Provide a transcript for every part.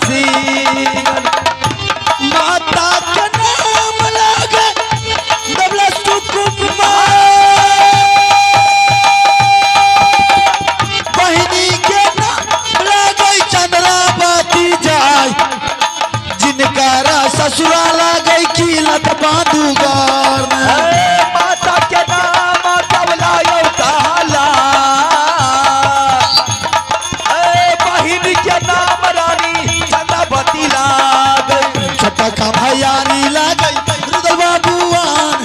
सिंह। माता के नाम लागे दबला सुकुमार, बहिनी के नाम लागे चंद्रावती जाय, जिनकारा ससुरा लागे खिलत बांधुगार। माता के नाम दबला यो कहला, बहिन के नाम रानी चंद्रावती लागे। छोटा का भैयारी लागे रुदल बाबूआन,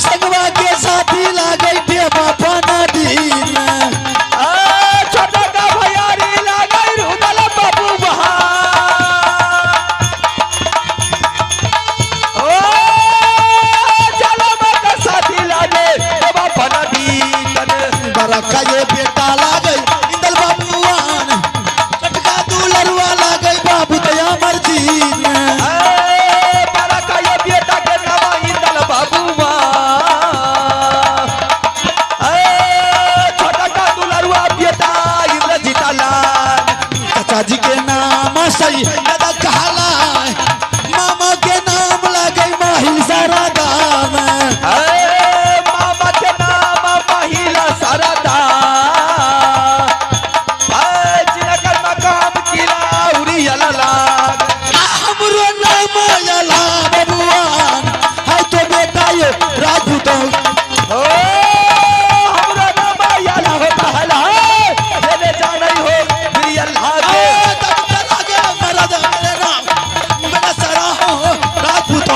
संगवा के साथी लागे देवा पनादीन। छोटा का भैयारी लागे रुदल बाबूआन, ओ चलो का साथी लागे देवा पनादीन। बड़ा का ये बेटा लागे इंदल बाबूआन, चटका दुलरुआ लागे बाबू दया मर्जीन। बड़ा का ये बेटा के नाम इंदल बाबूआन, छोटा का दुलरुआ बेटा इंद्रजीता लाल। चाचा जी के नाम सही दादा कहला, मामा के नाम लागे माहिल सारा दाम। मामा के नाम महिला सारदा, जिनकर मकाम किला उरिया लाल। हमरो नाम अला बबुआन, है तो बेटा ये राजपूत। ओ हमरो नाम अला हो पहला, देने जानई हो प्रिय अल्लाह के। तब लागे मरद मेरे नाम मेरा सारा हो राजपूत।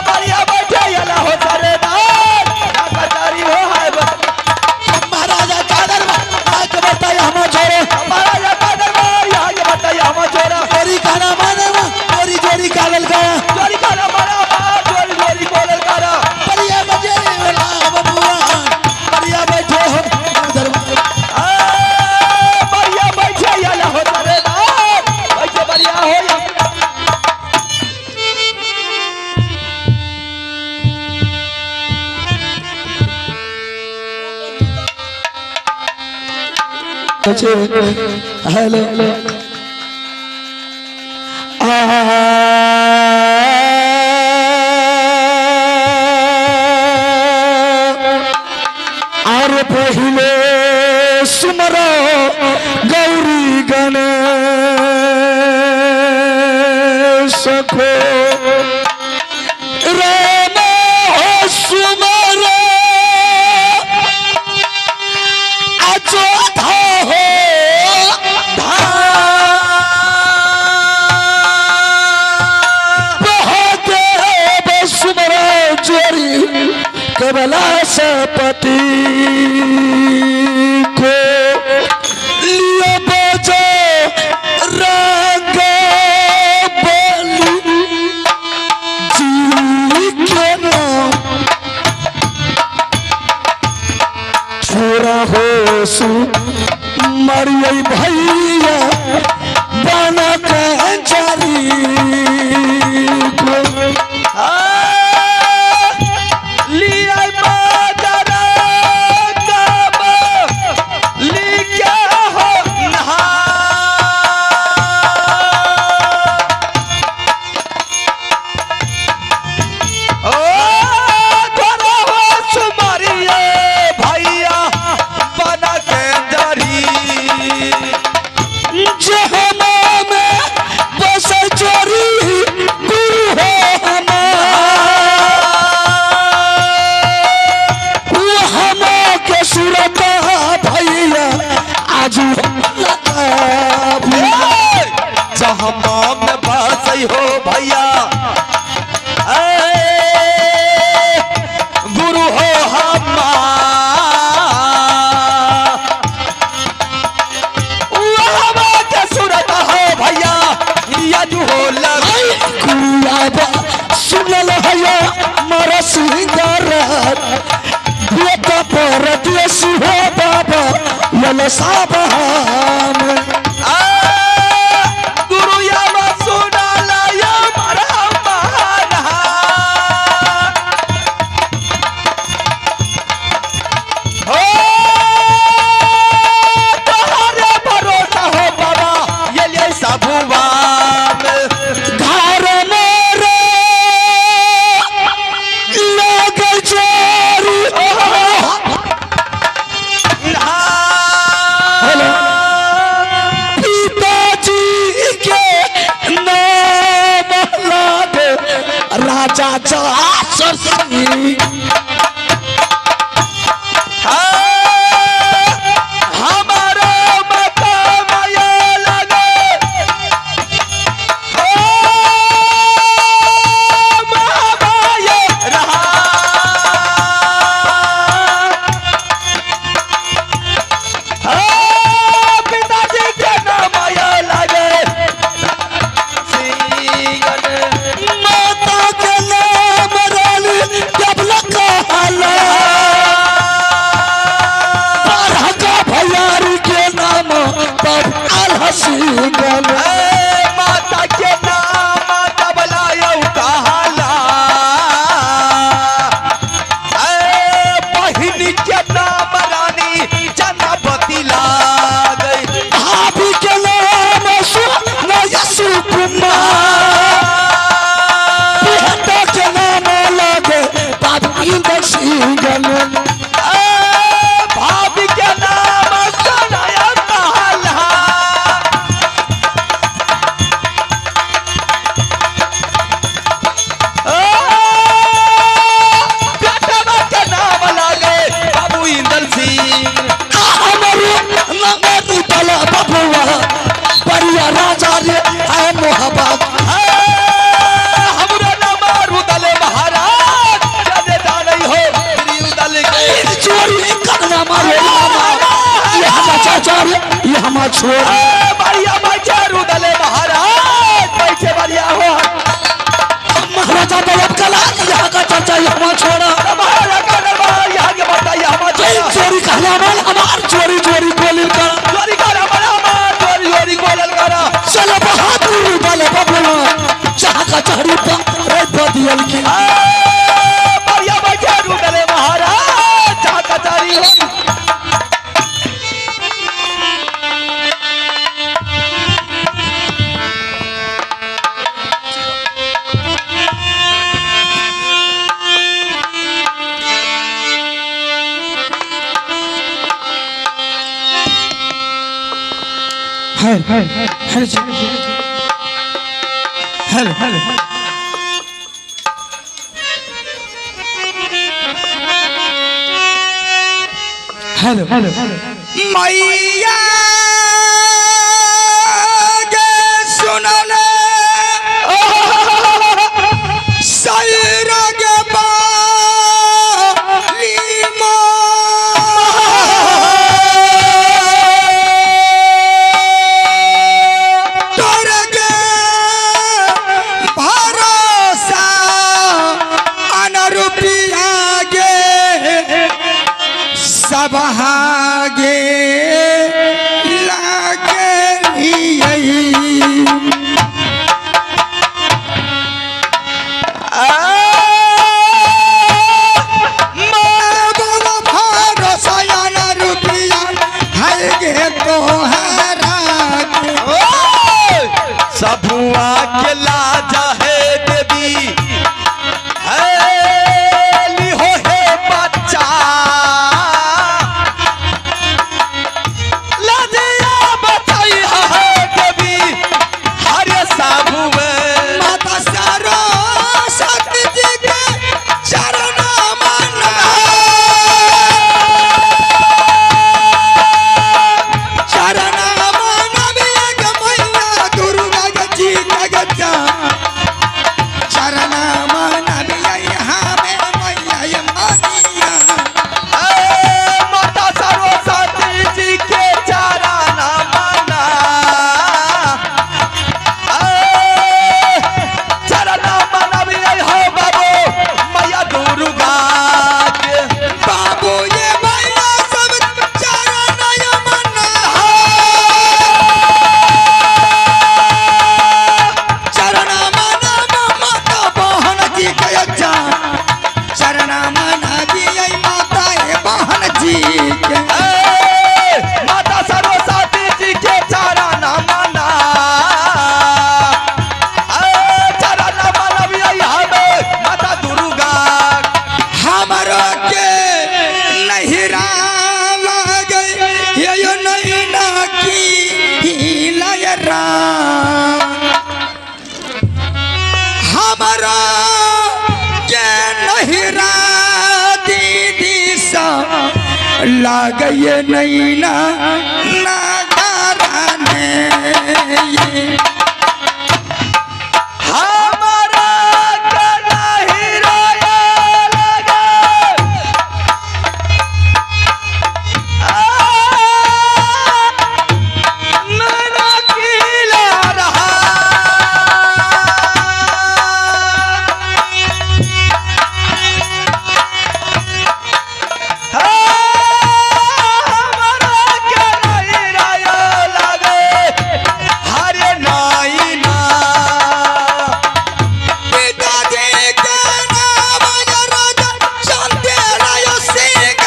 बढ़िया बैठे अला हो सरदार, ना कचारी हो है महाराजा का दरबार आके बताया हम छोरो, महाराजा का दरबार यहाँ के बताया हम छोरा। चोरी खाना माने चोरी चोरी कागल का, चोरी खाना माना चोरी चोरी बोलल कारा। बढ़िया बजे वाला बबुआन, बढ़िया बैठे हो दरबार। बढ़िया बैठे अला हो सरदार, बैठे बढ़िया हो या। हेलो are पहिले सुमरो गौरी गणेश को, राम हो सुमरो अजोधा हो महादेव सुमरो चोरी कबला सपति को, लियो बजो रंग बलि जी के नाम। छोरा हो सु मरियै भैया बना कंचारी को। लिया माता लिया हो नहा। ओ थोड़ा हो सुमारिए भैया बना के जरी। जहमा में बस चोरी गुरु हो हमार, वो हम के सूरत भैया आज जहमा में बसई हो भैया गुरु हो हमार, वो हम के सूरत हो भैया यजु हो लग। गुरुआबा सुनल हैया मर सिंगार, बेटा परदेसी हो बाबा यल साबहान। गुरु यामा सुनाला या मरा महाना। ओ तोहरे भरोसा हो बाबा ये ले साबुआ। चाचा सिंह। हमारा माता माया लगे हो महामाया रहा। हाँ, पिताजी के नाम माया लगे सिंगन। माता के नाम रानी डबल कहला, बारह का भैयारी के नाम तब सिंगल। माता के नाम तबला कहला, बहिनी के नाम रानी चंद्रवती लागई। भाभी के नाम सुकुमार, बेटा के नाम लगे बाबू इंद्र सिंगल। भाभी के नाम सनाया कहला। बेटवा के नाम लागे बाबू इंदल सिंह। हमारे नाम रुदल बबुआ परिया राजा रे है मोहब्बत। हमरो नाम रुदल महाराज जाने जानै हो श्री रुदल के। चोरी करना मारे ये हमार चाचा रे ये हमार छोर। बढ़िया बैठे रुदल महाराज बैठे बढ़िया हो। महाराजा बलब कला यहाँ का चाचा ये हमार छोड़ा। महाराजा का दरबार यहाँ के बताइए हमार छोड़ा। चोरी कहला माल हमार चोरी चोरी गोली कर। चोरी करा हमार चोरी चोरी गोलल करा। चलो बहादुर रुदल बबुआ जहाँ का चढ़ी पर रे बदियल की। बढ़िया बैठे रुदल महाराज जहाँ कचारी हो। हेलो हेलो हेलो हेलो मैया गे सुनले सैर गे बाली तोर गे भरोसा अनरूपिया गे सब हागे लाग। लागये नैना नागाराने हमारा के नहीं रोया लगे नैना खिला रहा हमारा के नहीं रोया लगे हरे नाइना पिताजी के नाम राजा चंदेला सिंह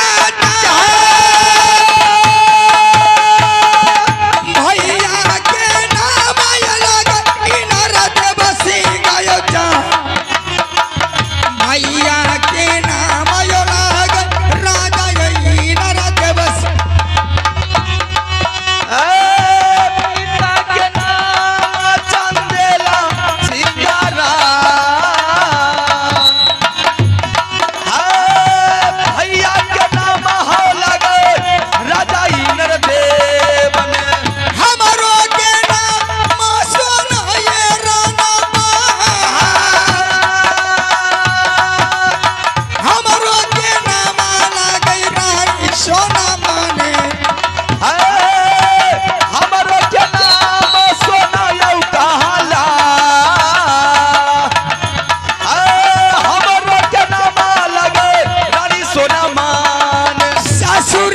भैया के नाम लगे सिंह भैया के नाम लगे राजा नरदेव सिंह। पिता के नाम चंदेला सिंगारा भैया के नाम हो लगे राजा इंद्र देवन हमारो के नाम सोना ये राना हमारो के नाम लगे रानी सोना माने हमरो के नाम सोना यौ कहाला हमरो के नाम लगे रानी सोना मान ससुर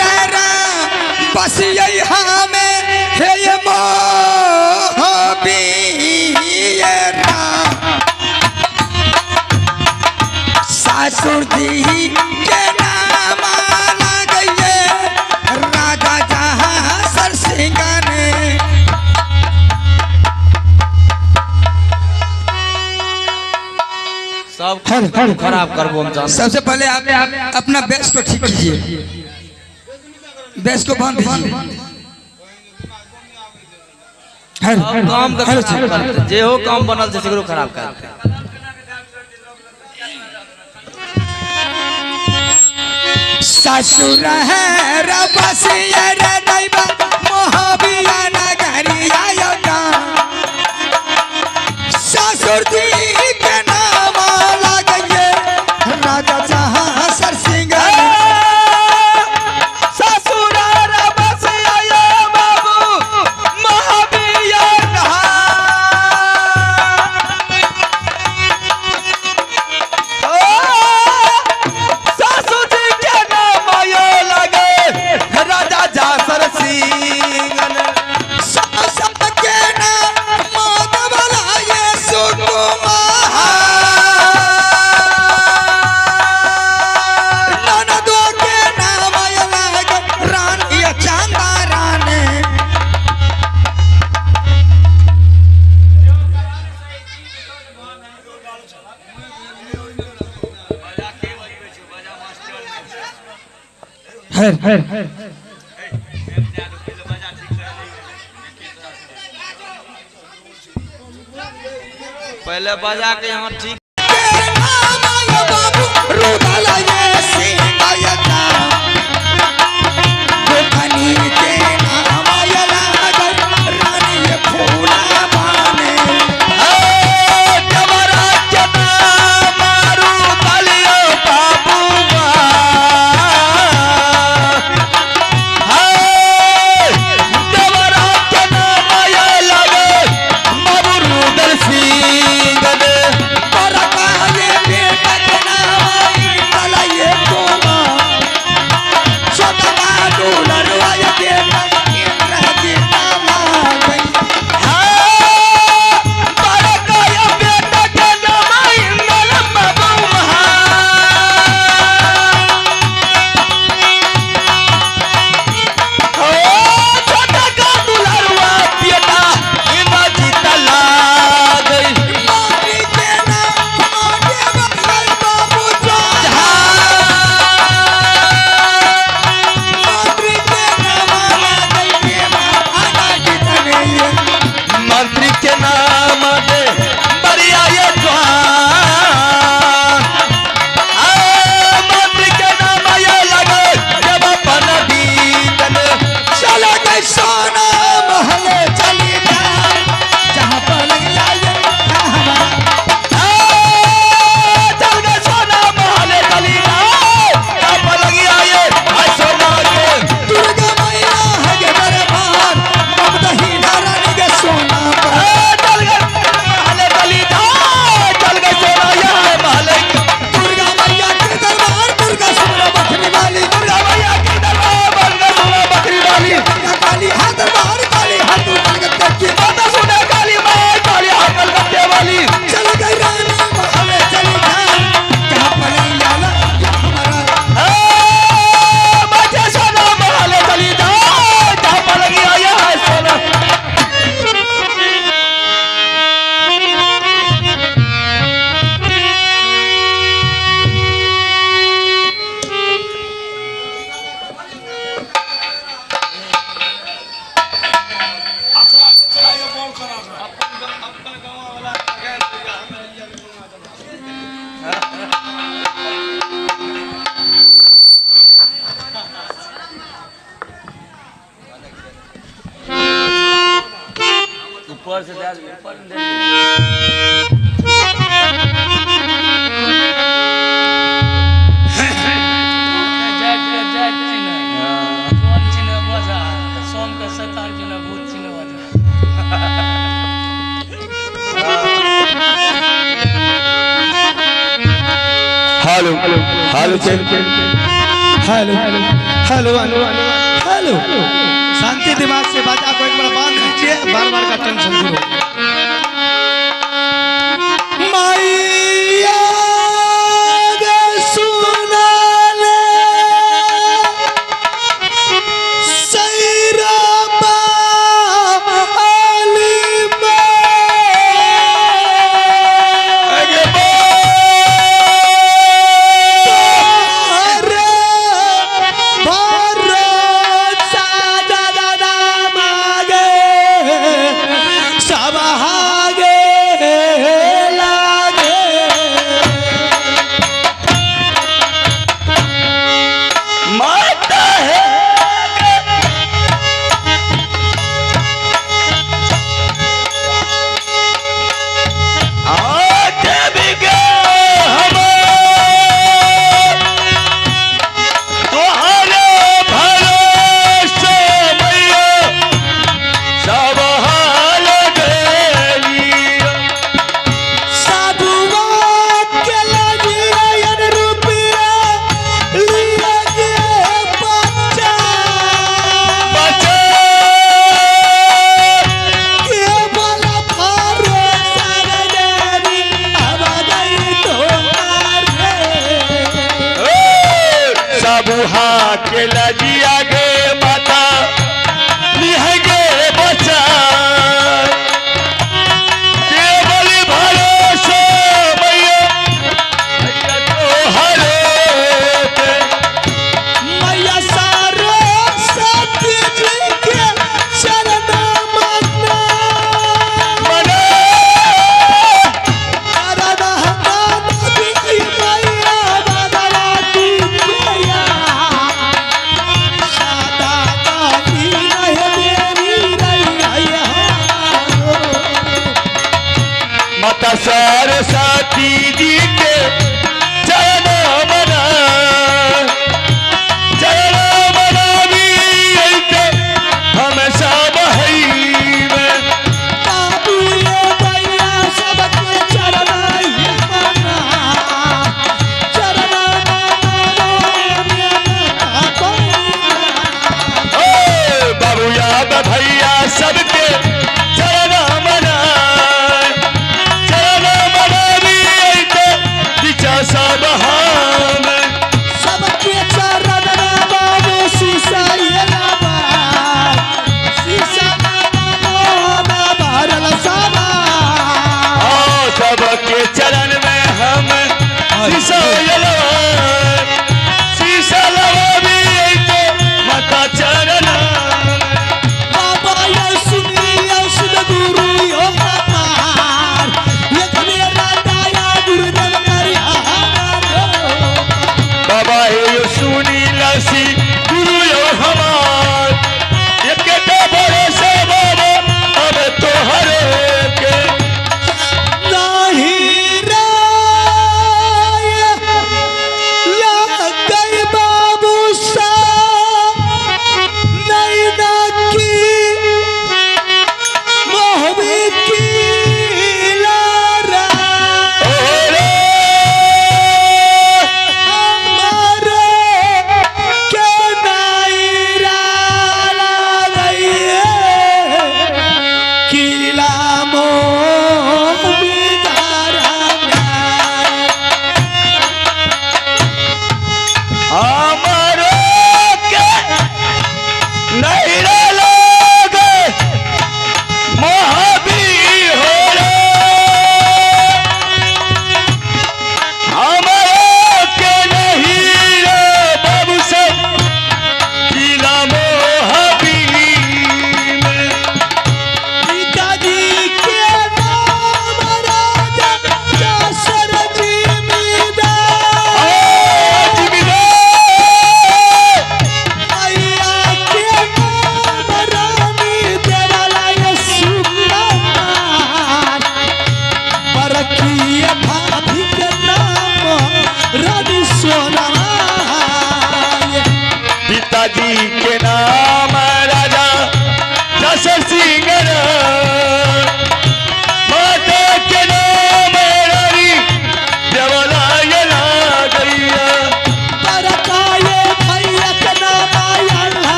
बस यही हमें हे ये मोहबीरा ससुर जी के नाम लगे राजा जहाँ सर सिंह ने सब खराब करबो हम जान सबसे पहले आप अपना बेस को ठीक कीजिए, बेस को बांध दीजिए। सब काम के खराब करते जे हो काम बनल छै सेकरो खराब करते। ससुर है रबसिया रे दैबा मोहबिया नगरिया योगा ससुर जी के नाम लगे राजा जहाँ सर सिंह ससुर बसिया बाबू महाबिया सासु जी के नाम यो लगे राजा जासर सिंह ससुर के नाम देवला ये सुकुमार ननदो के नाम लगे रानी चांदा रानी पहले बजा के यहाँ ठीक के नाम यो बाबू रुदल ये सिंह यता गोखनी के नाम ये लागल रानी ये फूला बाने देवरा के नाम रुदलियो बाबूआ देवरा के नाम ये लगे बाबू रुदल सिंह बरका ये बेटा के नाम ऊपर से ऊपर दे। Hello hello hello hello hello. शांति दिमाग से बाजा को एक बार बांध दीजिए, बार बार का टेंशन दूर हो। मैया गे सुना ले सैरा बाली में माता है आज भी गए हम तुम्हारे भरोसे मैया सब हाल गई। सबुहा के लजिया गे माता लिह गे बचा केवल भरोसे मैया तोहरे पे। मना माता सरस्वती जी के चरण मना चरण मनावी ऐते हम सब हईवे। ओ बाबूया भैया सबके चरण मना चरण मनावी ऐते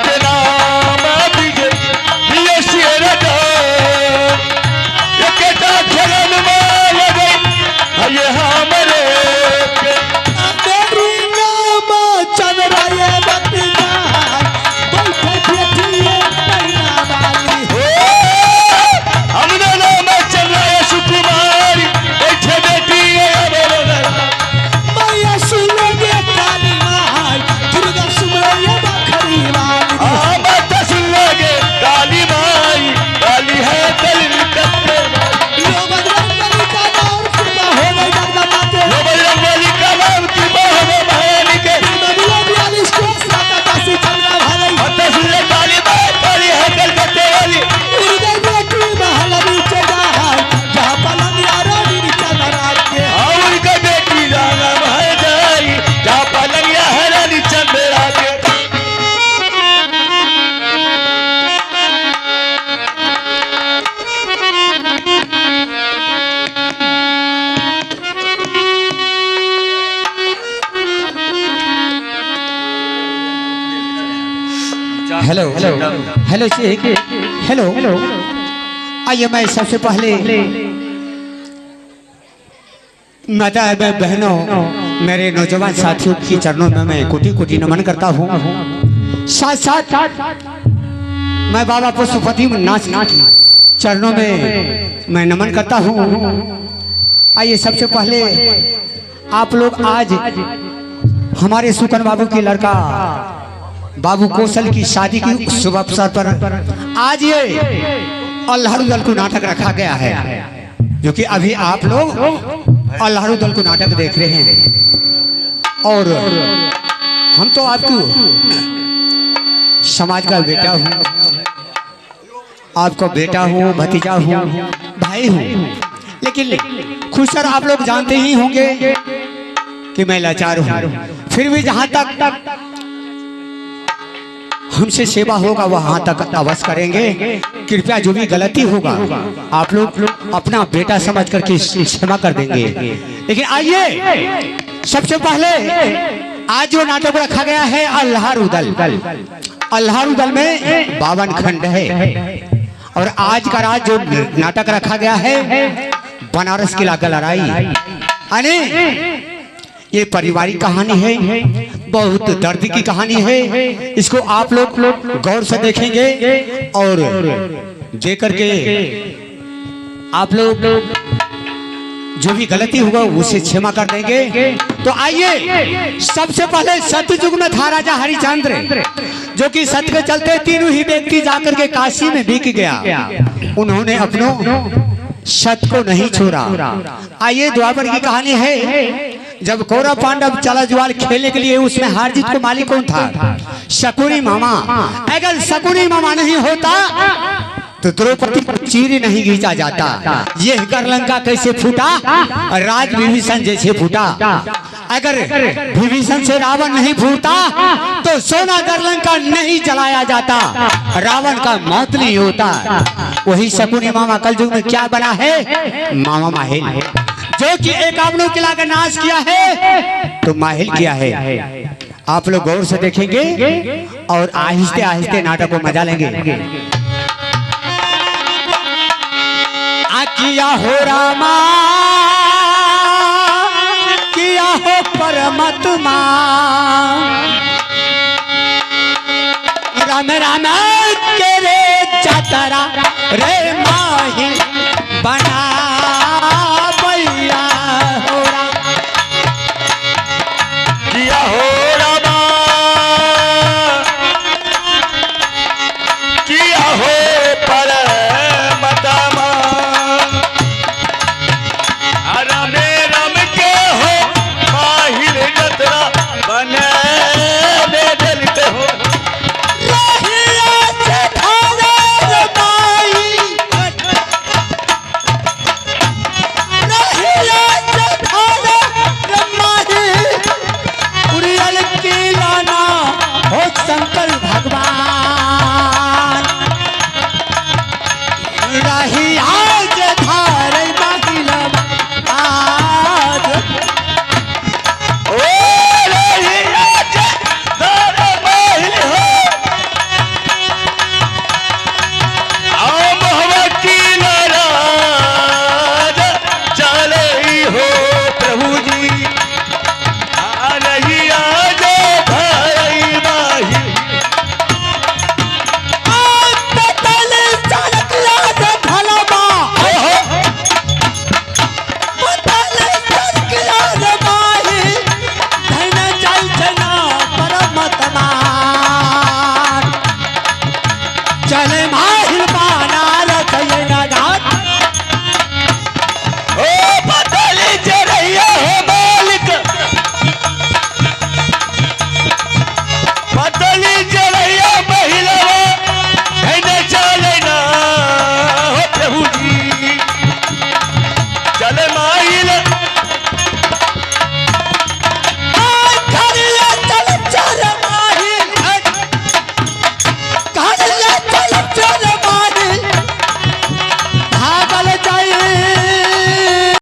के नाम विजय विजय एकेटा खेलन में लगे ये हमरे के। मेरी नाम चंद्राय बतिया बैठे बैठिए पैना वाली। हमने नाम चंद्राय सुकुमारी बैठे बेटी मैया सुनगे काली माई दुर्गा सुमरैया बखरी वाली। माता सुन लगे काली माई काली है कलकत्ते। लो बजरंग बली का नाम कृपा हो गई जगदम्बा के। लो बजरंग बली का नाम कृपा हो गई भवानी के। बबुआ 42 को साता दासी चंद्रा भाई। माता सुन ले काली माई काली है कलकत्ते वाली। उर्दे बेटी महल बीच जाए जहाँ पलंग यारो चंद्रा के। और का बेटी राना मह जाई जा पलंगिया है रानी चंद्रा के। हेलो हेलो जी हेलो आइए मैं सबसे पहले माता एवं बहनों मेरे नौजवान साथियों के चरणों में मैं कोटि कोटि नमन करता हूँ। साथ साथ मैं बाबा पशुपति नाथ चरणों में मैं नमन करता हूँ। आइए सबसे पहले आप लोग आज हमारे सुकन बाबू के लड़का बाबू कौशल की शादी की शुभ अवसर पर आज ये अल्हारू दल को नाटक रखा गया है, जो कि अभी आप लोग अल्हारू दल को नाटक देख रहे हैं। और हम तो आपको समाज का बेटा हूँ, आपका बेटा हूँ, भतीजा हूँ, भाई हूँ, लेकिन खुद सर आप लोग जानते ही होंगे कि मैं लाचार हूँ। फिर भी जहाँ तक हमसे सेवा होगा वहाँ तक अवश्य करेंगे। कृपया जो भी गलती होगा आप लोग अपना बेटा समझ करके क्षमा कर देंगे। लेकिन आइए सबसे पहले आज जो नाटक रखा गया है अल्हारू दल, अल्हारू दल में 52 खंड है और आज का रात जो नाटक रखा गया है बनारस की लागा लड़ाई, यानी ये पारिवारिक कहानी है, बहुत दर्द की कहानी है। इसको आप लोग गौर से देखेंगे और देख करके आप लोग जो भी गलती होगा उसे क्षमा कर देंगे। तो आइए सबसे पहले सतयुग में था राजा हरिश्चंद्र, जो कि सत्य के चलते तीनों ही व्यक्ति जाकर के काशी में बिक गया। उन्होंने अपनों सत्य को नहीं छोड़ा। आइए द्वापर की कहानी है, जब कौरव पांडव चला जुआल खेलने के लिए उसमें हार जीत को मालिक कौन था? शकुनी मामा। अगर शकुनी मामा नहीं होता तो द्रौपदी पर चीर नहीं घींचा जाता। यह करलंका कैसे फूटा? राज विभीषण जैसे फूटा। अगर विभीषण से रावण नहीं फूटा तो सोना करलंका नहीं जलाया जाता, रावण का मौत नहीं होता। वही शकुनी मामा कलयुग में क्या बना है? मामा माहिल, जो कि 51 किला का नाश किया है तो माहिल किया है। आप लोग गौर से देखेंगे और आहिस्ते आहिस्ते नाटक को मजा लेंगे। किया हो रामा, किया हो परमात्मा, राम राम के रे चतरा रे माही बना भैया हो राम। किया हो रामा, किया हो परमात्मा, राम राम के हो माहिर जतरा बने दलित हो। चले।